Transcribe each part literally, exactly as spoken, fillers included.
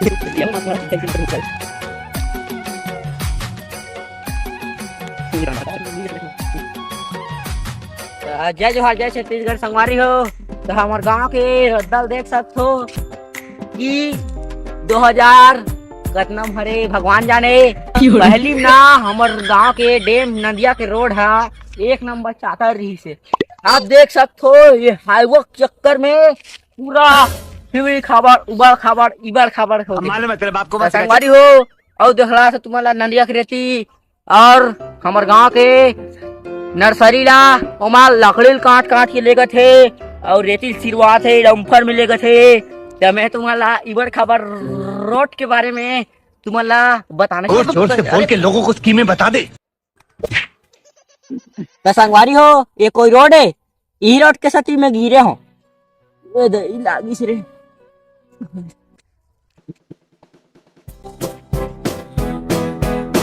जय जोहार, जय छत्तीसगढ़ संगवारी हो। तो हमर गांव के रद्दा ल देख सकथो कि दो हजार कतना म हरे भगवान जाने। पहली ना हमर गांव के डैम नदिया के रोड हा एक नंबर चाकर रहिस हे। आप देख सकथो ये हाईवे के चक्कर में पूरा हिबड़ी खाबड़, उबड़ खाबड़, इबड़ खाबड़ हो गे। मालूम है तेरे बाप को। तो बस संगवारी हो, अउ देखला से तुमन ला नंदिया के रेती और हमर गांव के नर्सरी ला ओमा लकड़ी ल काट काट के लेगत हे और रेती ल सिरवात हे, डंपर में लेगत हे। त मैं तुमन ला इबड़ खाबड़ रोड के बारे में तुमन ला बताना जोर जोर से बोल के लोगों को स्कीमें बता दे। त संगवारी हो, ये कोई रोड है? इही रोड के सेती में गिरे हो। ए दे, ई लागिस रे।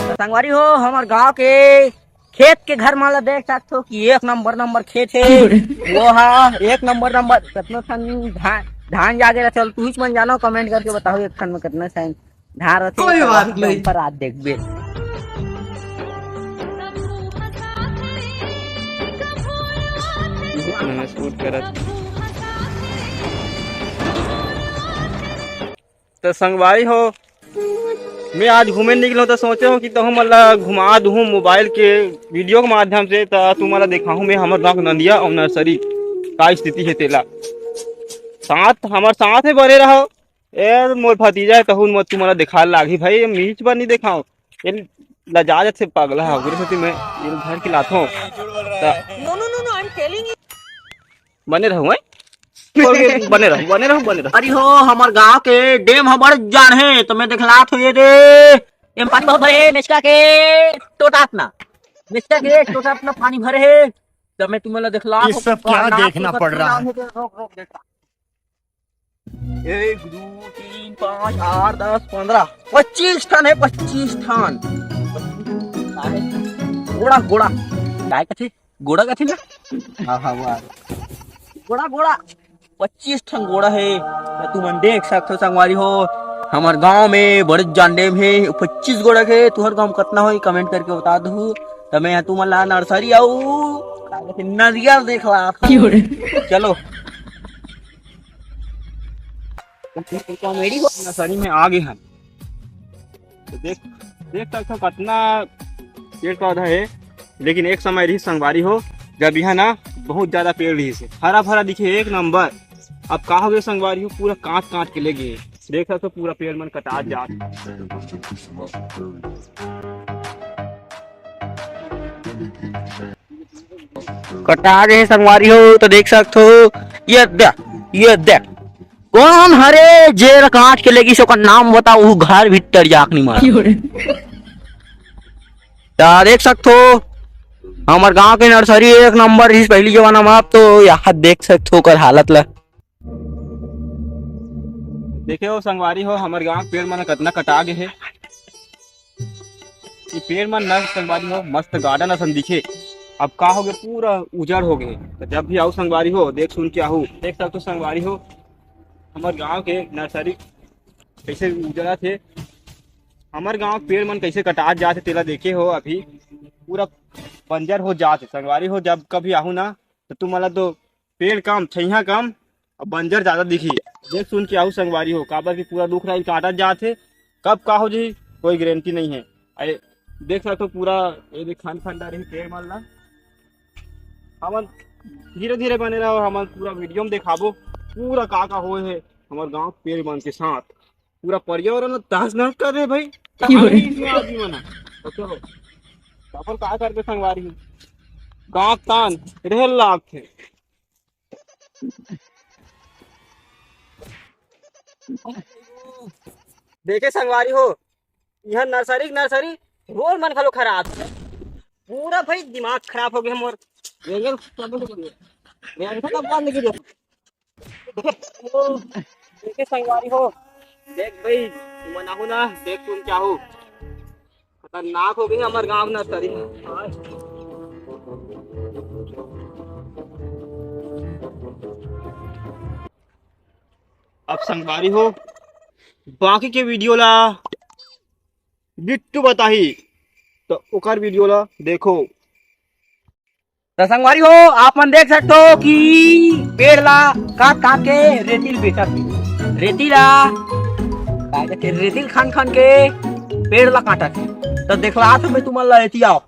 त संगवारी हो, हमर गांव के खेत के घर मन ला देख सकथो कि एक नंबर नंबर खेत हे। वो हा एक नंबर नंबर। कतना ठन धान, धान जागे रथे, तुहिच मन जानो, कमेंट करके बताओ एक ठन में कतना ठन धान रथे। कोई बात नहीं। ऊपर रात देखबे। त संगवारी हो, मैं आज घूमे निकलो त सोचे हो कि तहूँ मन ला घुमा दूहूँ मोबाइल के वीडियो के माध्यम से। त तुमन ला देखाहूँ मैं हमर गाँव के नंदिया अउ नर्सरी का स्थिति हे तेला। साथ, हमर साथ में बने रहो। ए मोर भतीजा हे, तहूँ तुमन ला देखा लागही भाई, मीच बर नहीं देखाओ। ये लजा जथे पगला हे, ओकरे सेती मैं ये घर के लाथों। त No, no, no, no, I'm telling you. बने रहू, हैं? बोल के बने रहू, बने रहू, बने रहू। अरे हो, हमर गांव के डैम ह बड़ जान हे, त मैं देखलात हो ये दे। एम पानी बहुत भरे हे, मेचका के टोटात ना। मेचका के टोटात ना पानी भरे हे। त मैं तुमन ला देखलात ये हो, सब क्या पानी देखना पड़ रहा है? रोक, रोक, देखा। एक, दो, तीन, पाँच, आठ, दस, पन्द्रह, पच्चीस ठन हे, पच्चीस ठन। गोड़ा, गोड़ा। काय कथे? गोड़ा कथे ना? हाँ, हाँ, वो आ गया। गोड़ा, गोड़ा। पच्चीस ठन गोड़ा हे। त तुमन देख सकथो संगवारी हो, हमर गांव में बड़े जान डैम हे, पच्चीस गोड़ा के। तुहर गांव में कतना होही, कमेंट करके बता दहू। त मैं तुमन ला नर्सरी अउ नरियर देखला। चलो। कॉमेडी हो। नर्सरी में आ गे हन। त देख, देख सकथो कतना पेड़ पौधा हे, लेकिन एक समय रहिस संगवारी हो, जब इहाँ ना बहुत ज्यादा पेड़ रहिस हे, हरा भरा दिखे, एक नंबर। अब का हो गे संगवारी हो, पूरा काट काट के ले गे। देख सकथो पूरा पेड़ मन कटात जात। कटा गे हे संगवारी हो, त देख सकथो। ये देख, ये देख, कौन हरे जेर काट के लेगिस, ओकर नाम बता, वो घर भीतर जाक नहीं मारा। त देख सकथो, हमर गांव के नर्सरी एक नंबर रहिस पहली जमाना में, अब तो यहाँ देख सकथो ओकर हालत ला। देखे हो संगवारी हो, हमर गांव के पेड़ मन कतना कटा गे हे। ये पेड़ मन न संगवारी हो, मस्त गार्डन असन दिखे। अब का हो गे, पूरा उजड़ हो गे। त जब भी आओ संगवारी हो, देख सुन के आहू। देख सकथो संगवारी हो, हमर गांव के नर्सरी कैसे उजड़त हे, हमर गांव के पेड़ मन कैसे कटात जात हे, तेला देखे हो। अभी पूरा बंजर हो जात हे संगवारी हो। जब कभी आहू ना, त तुमन ला तो पेड़ कम, छइहां कम, अउ बंजर ज्यादा दिखही। देख सुन के आहू संगवारी हो, काबर कि पूरा रुख राई काटत जात हे, कब का हो जाही, कोई गारंटी नहीं हे। अरे देख सकथो पूरा ये देख खन खन डारे हे पेड़ मन ला। हमन धीरे धीरे बने रहो, हमन पूरा वीडियो में देखाबो पूरा का का होए हे हमर गांव पेड़ मन के साथ। पूरा पर्यावरण ला तहस नहस कर रहे भाई। कहाँ गए इसमें आदमी मन ह? तो चलो, अपन का करबे संगवारी हो? गाँव तान रेल लागथे। देखे संगवारी हो, इहाँ नर्सरी, नर्सरी रोड मन घलो खराब हे। पूरा भाई दिमाग खराब हो गया मोर। एंगल सब बंद कर दिया। एंगल सब बंद कर दिया। देखे संगवारी हो, देख भाई, तुमन आहू ना, देख तुम क्या हो। खतरनाक हो गई हमर गांव नर्सरी। अब संगवारी हो, बाकी के वीडियो ला बिट्टू बताही, तो ओकर वीडियो ला देखो। तो संगवारी हो, आप मन देख सकते हो कि पेड़ ला काट काट के रेतिल बेचत हे। रेतिल ला, का कहते, रेतिल खन खन के पेड़ ला काटत हे। तो देखला तो मैं तुमन ला एती आओ।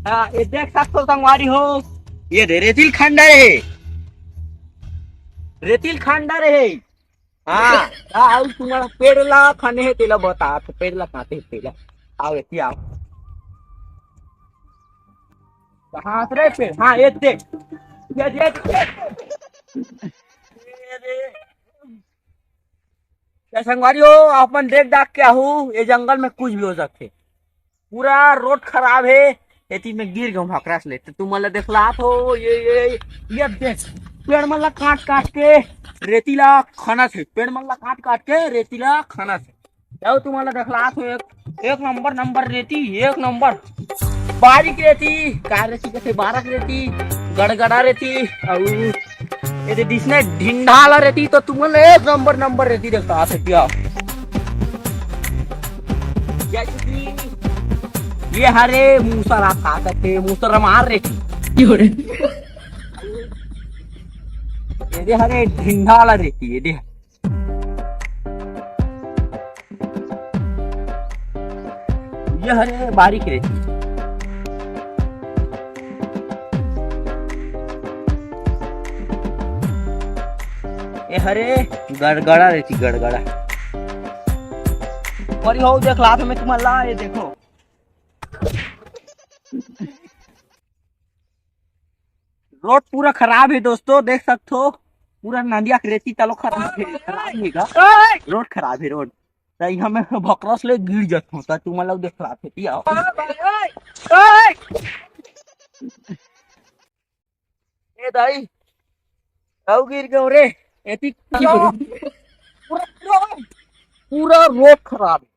हाँ, ये देख सकते हो संगवारी हो, ये दे रेतिल खंडर हे, रेतिल खंडर हे। हाँ, हाँ, अउ तुम्हारा पेड़ ला खाने हे, तेला बता, तो पेड़ ला खाते हे, तेला। आओ, एती आओ। कहाँ रे पेड़? हाँ, ये देख। ये देख, ये देख। ये देख। क्या संगवारी हो, अपन देख दाख के आहू, ये जंगल में कुछ भी हो सकथे। पूरा रोड खराब हे, एती में गिर गयो भकरस ले। तो तुमन ला देखलात हो, ये, ये, ये देख, पेड़ मन ला काट काट के रेती ला खनत हे, पेड़ मन ला काट काट के रेती ला खनत हे। अउ तुमन ला देखलात हो, एक, एक नंबर, नंबर रेती, एक नंबर बारीक रेती, का रेती कथे, बारक रेती, गड़गड़ा रेती, अउ ये दे दिसने ढिंढाला रेती, तो तुमन ला एक नंबर, नंबर रेती देखलात हे क्या? जैसे कि ये हरे मूसर, आप का कहते हैं, मूसर मार रेती। ये दे हरे ढिंढाला रेती, ये दे। ये हरे बारीक रेती। ये हरे गड़गड़ा रेती, गड़गड़ा। अउ ये हो देखलात हो मैं तुमन ला, ये देखो। रोड पूरा खराब हे दोस्तों, देख सकथो, पूरा नंदिया के रेती तलो खराब हे, खराब हे गा। रोड खराब हे, रोड। त इहाँ मैं भकरस ले गिर जथों, त तुमन ला देखलात हे, आओ। ए दाई, अउ गिर गयो रे, एती पूरा, पूरा, पूरा रोड खराब हे।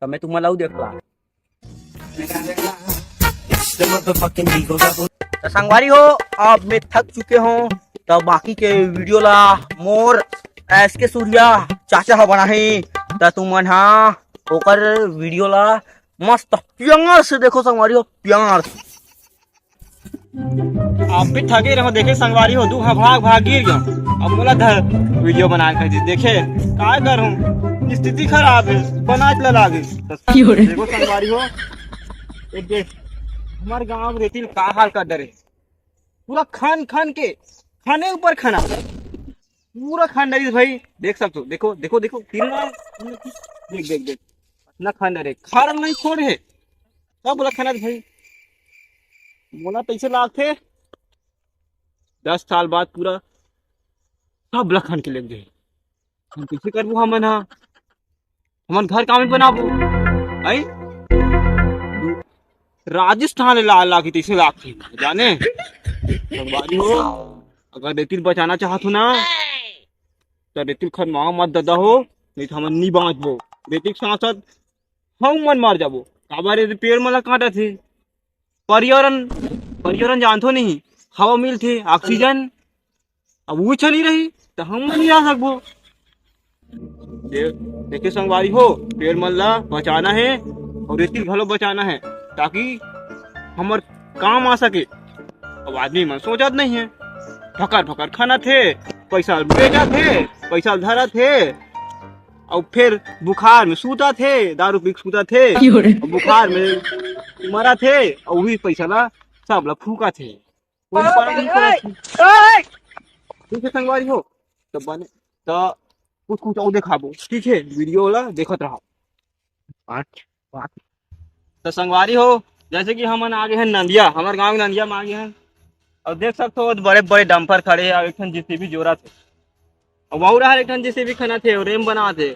त मैं तुमन ला अउ देखलात। त संगवारी हो, अब मैं थक चुके हों, त बाकी के वीडियो ला मोर एस के सूर्या चाचा ह बनाही, त तुमन हा ओकर वीडियो ला मस्त प्यार से देखो संगवारी हो, प्यार से। आप भी थके रहो, देखे संगवारी हो, दू हा भाग भाग गिर गयो। अब मोला धर वीडियो बना के दे, देखे काय करूं, स्थिति खराब हे, बनाच ला लागे। देखो संगवारी हो, एक देख, हमर गांव रेती ल का हाल कर डरे, पूरा खन खन के, खने ऊपर खना, पूरा खन डरिस भाई। देख सकथो, देखो, देखो, देखो, कितना, देख, देख, देख, इतना खन डरे, खार नहीं छोड़ हे, सब ला खनत भाई। मोला तइसे लागथे, दस साल बाद पूरा सब ला खन के लेग जाही। हम कइसे करबो हमन हा? हमन घर कामे बनाबो? आई? राजस्थान ले ला, ला के तइसे लागथे, जाने? संगवारी हो, अगर रेतिल बचाना चाहत हो ना, त रेतिल खनवा मत ददा हो, नहीं त हमन नी बांचबो। रेतिल के साथ साथ हम मन मर जाबो। काबर ये पेड़ मन ला काटत हे। पर्यावरण, पर्यावरण जानथो नहीं, हवा मिलथे, ऑक्सीजन, अब वो चली रही, त हम मन नी रह सकबो। दे-, देखे संगवारी हो, पेड़ मन ला बचाना हे अउ रेतिल घलो बचाना हे, ताकि हमर काम आ सके। अब आदमी मन सोचत नहीं हे, फकर फकर खनत हे, पैसा बेचत हे, पैसा धरत हे, अउ फिर बुखार में सूतत हे, दारू पी के सूतत हे, अउ बुखार में मरत हे, अउ वही पैसा ला सब ला फूकत हे। कोई पालन नहीं करत हे। ठीक हे संगवारी हो, त बने, त कुछ कुछ अउ देखाबो, ठीक हे, वीडियो ला देखत रहो। पाँच, पाँच। त संगवारी हो, जैसे कि हमन आ गे हन नंदिया, हमर गांव नंदिया में आ गे हन, अउ देख सकथो, बड़े बड़े डंपर खड़े हे, अउ एक ठन जेसीबी जोरत हे, अउ अउ एक ठन जेसीबी खनत हे, अउ रेम बनात हे,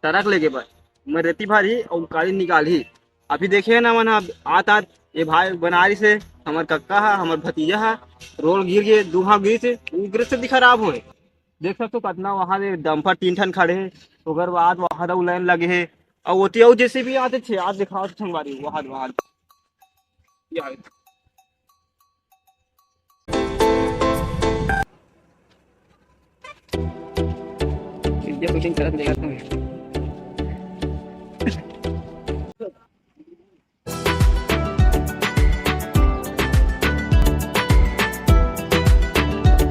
ट्रक लेगे बर, मैं रेती भरही अउ काली निकालही। अभी देखे ना मन ह, आत आत ये भाई बना रहिस हे, हमर कक्का ह, हमर भतीजा ह, रोल गिर गे, दू घांव गिरिस हे, उ गिरिस से खराब होए। देख सकथो कतना वहां ले डंपर तीन ठन खड़े हे, ओकर बाद वहां दऊ लाइन लगे हे, अउ ओती अउ जेसीबी आते छे, आज दिखाओ संगवारी, वहां, वहां। ये आए। ये शूटिंग करत लेगा तुम।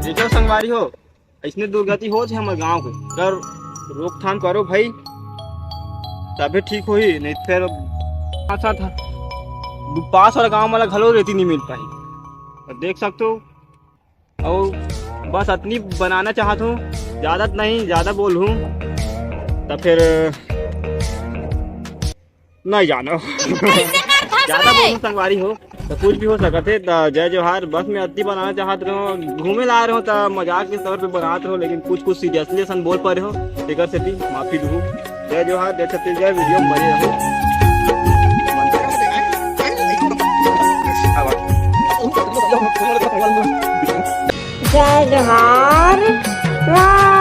देखो संगवारी हो, अइसने दुर्गति होत हे हमर गांव के, कर रोकथाम करो भाई, तभे ठीक होही, नहीं तो फिर पास वाला गांव वाला घलो रेती नहीं मिल पाही। और देख सकते हो, और बस अतनी बनाना चाहत हूँ, ज्यादा नहीं, ज्यादा बोलूँ तो फिर नहीं जानो। ज्यादा बोलूँ संगवारी हो तो कुछ भी हो सकत हे। त जय जोहार, बस मैं अति बनाना चाहत रहूँ, घूमे ला रहे हो तो मजाक के तौर पे बनात रहो, लेकिन कुछ कुछ सीरियसली असन बोल पा रहे हो, तेकर सेती माफी दूँ। जय जोहार, जय छत्तीसगढ़, वीडियो में बने रहो। जय जोहार। वाह।